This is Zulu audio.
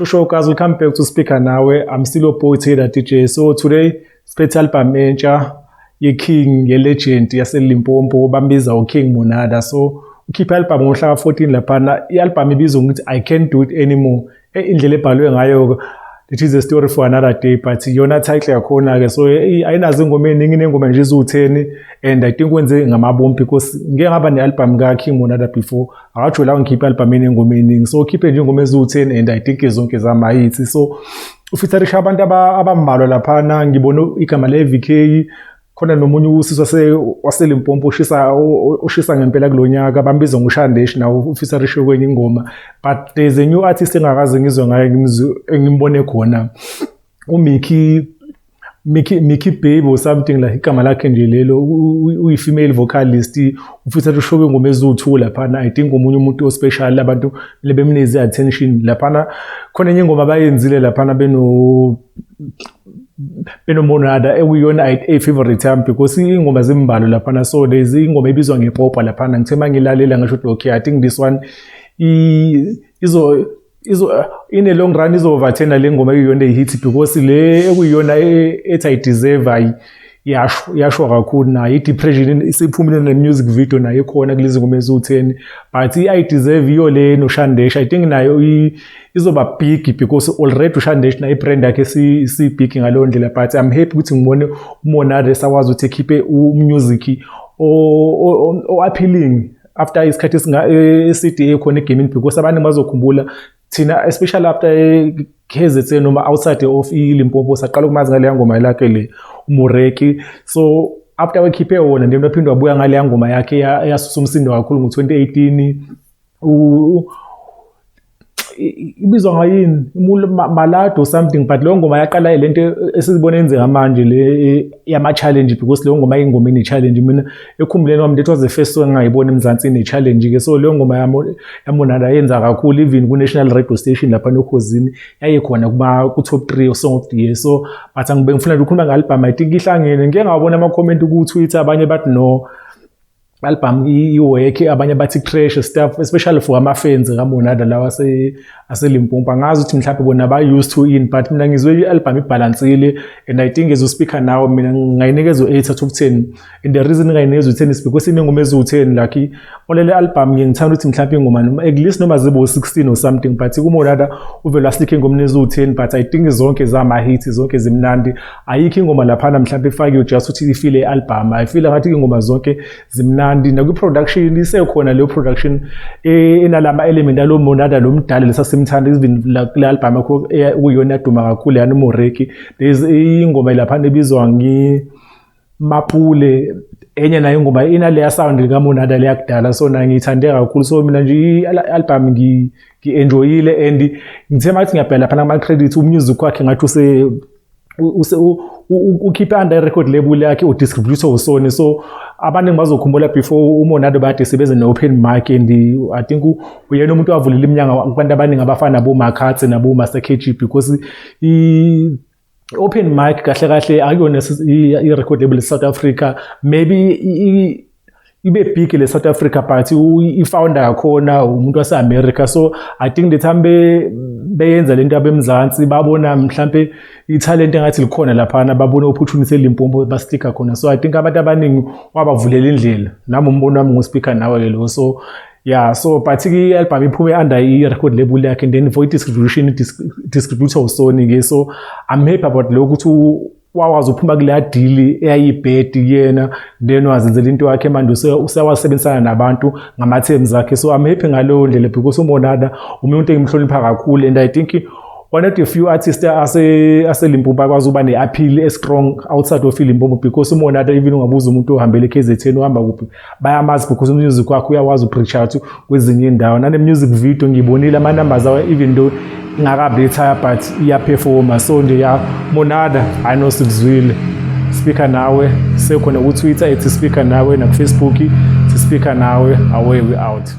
Sure, guys, welcome back to Speaker Nawe. I'm still your boy Taylor DJ. So today siphethe album entsha ye-King, ye-legend yaseLimpopo, bambiza uKing Monada. So ukhiphe album ngomhla ka-14 laphana. I-album ibizwa ngokuthi I Can't Do It Anymore. Indlela ebhalwe ngayo, it is a story for another day, but iyona title yakhona-ke. So ayinazo ingoma ey'ningi, inengoma nje eziwu-10 and I think wenze ngamabomu because ngike ngaba ne-album ka-King Monada before, akajwayelanga ngikhiphe i-album enengoma ey'ningi. So ukhiphe nje ingoma eziwu-10 and I think zonke zama-hits. So ufeaturisha abantu abambalwa laphana. Ngibone igama le-VK khona, nomunye usisi waseLimpopo ushisa ngempela kulo nyaka, bambiza ngoShandesh, nawo ufeaturishe kwenye ingoma. But there's a new artist engakaze ngizwe ngaye, engimbone khona, uMickey Mickey Mickey Babe or something like igama lakhe nje lelo, uyi-female vocalist, ufeaturishe kwingoma eziwu-2 laphana. I think omunye umuntu ospecial abantu bemnikeze attention laphana. Khona enye ingoma abayenzile laphana benoMonada ekuyiyona a-favorite yami because iy'ngoma zimbalwa laphana. So there's ingoma ebizwa ngepopa laphana. Ngithe uma ngilalela ngasho ukuthi okay, I think this one izo izo in a long run izo-overturn le ngoma ekuyiyona eyi-hit because le ekuyiyona ethi I deserve ayi yasho yasho kakhulu nayo i-depression isiphumile ne-music video nayo ikhona kulezi ngoma eziwu-10, but i-I deserve iyo le noShandesh. I think nayo izoba big because already uShandesh nayo i-brand yakhe si-big ngaleyo ndlela. But I'm happy ukuthi ngibone uMonada esakwazi ukuthi ekhiphe umusic o-appealing after isikhathi eside ekhona egamini because abaningi bazokhumbula thina, especially after KZN noma outside of iLimpopo, saqala ukumazi ngaleya ngoma yakhe le uMoreki. So after wekhiphe wona, then waphinde wabuya ngaleya ngoma yakhe eyasusa umsindo kakhulu ngo-2018, ibizwa ngayini, Malado something, but leyo ngoma yaqala lento esizibona yenzeka manje le yama-challenge because leyo ngoma ingoma ine-challenge. Mina ekhumbuleni kwami, that was the first song engayibona eMzansi ine-challenge ke. So leyo ngoma yaMonada yenza kakhulu, even ku-national radio station lapha noKhozini yayikhona kuma ku-top 3 song of the year. So but angibe ngifuna nje ukukhuluma nge-album. I think ihlangene. Ngike ngawabona ama-comment ku-Twitter, abanye bathi no, album i-work, abanye bathi trash stuff, especially for ama-fans kaMonada lawa aseLimpopo. Angazi ukuthi mhlawumbe bona ba-used to in, but mina ngizwe i-album ibhalansile and I think as uspeaker nawe, mina ngingayinikeza u-8 out of 10. And the reason ngingayinikeza u-10 is because inengoma eziwu-10. Like olele album ngiye ngithanda ukuthi mhlawumbe ingoma noma at least noma zibe u-16 or something, but kuMonada uvele waslikha ingoma eziwu-10, but I think zonke zama-hit, zonke zimnandi. Ayikho ingoma laphana mhlawumbe efakiwe just ukuthi ifile i-album. I feel ngathi ingoma zonke zimnandi, nakwi-production isekhona leyo production enalama element alo Monada lo mdala lesasimthanda, even kule album yakho okuyiyona yaduma kakhulu yani uMoreki. There's ingoma laphana ebizwa ngi Mapule, enye nayo ingoma inaleya sound kaMonada leyakudala, so nayo ngiyithande kakhulu. So mina nje i-album ngi-enjoyile and ngithe mathi ngiyabheka laphana kuma-credits, umusic wakhe ngathi ukhiphe under record label yakhe, udistributor uSony. So abaningi bazokhumbula before uMonado bade sebenze ne-Open Mic and I think uyena umuntu owavulela iminyango kubantu abaningi abafana nabo-Makatse nabo-Master KG because i-Open Mic kahle kahle akuyona i-record label e-South Africa. Maybe ibe big le South Africa, but i-founder yakhona umuntu wase-America. So I think the time beyenza lento abemzansi babona mhlambe ithalente engathi likhona laphana, babona opportunity eLimpopo, basticka khona. So I think abantu abaningi wabavulela indlela. Nami umbono wami ngospeaker nawe ke lo. So yeah, so but i-album iphume under i-record label yakhe and then for i-distribution, distributor uSony ke. So I'm happy about lokho ukuthi wakwazi uphuma kuleya deal eyayibhedi kuyena, then wazenzela into yakhe. Manje usewasebenzisana nabantu ngama-terms akhe, so I'm happy ngaleyo ndlela because uMonada umuntu engimhlonipha kakhulu and I think one of the few artists aseLimpopo akwazi ukuba ne-appeal e-strong outside of iLimpopo because uMonada, even ungabuza umuntu ohambele e-KZN, uhamba kuphi, bayamazi because umusic wakhe uyakwazi uku-reach out kwezinye iy'ndawo. Nane-music video ngibonile ama-numbers awo, even though ingakabi lethaya, but iyaperforma. So nje ya, Monada, I know sikuzwile. Speaker nawe sekhona ku-Twitter ethi Speaker Nawe, naku-Facebook ethi Speaker Nawe. Away, we out.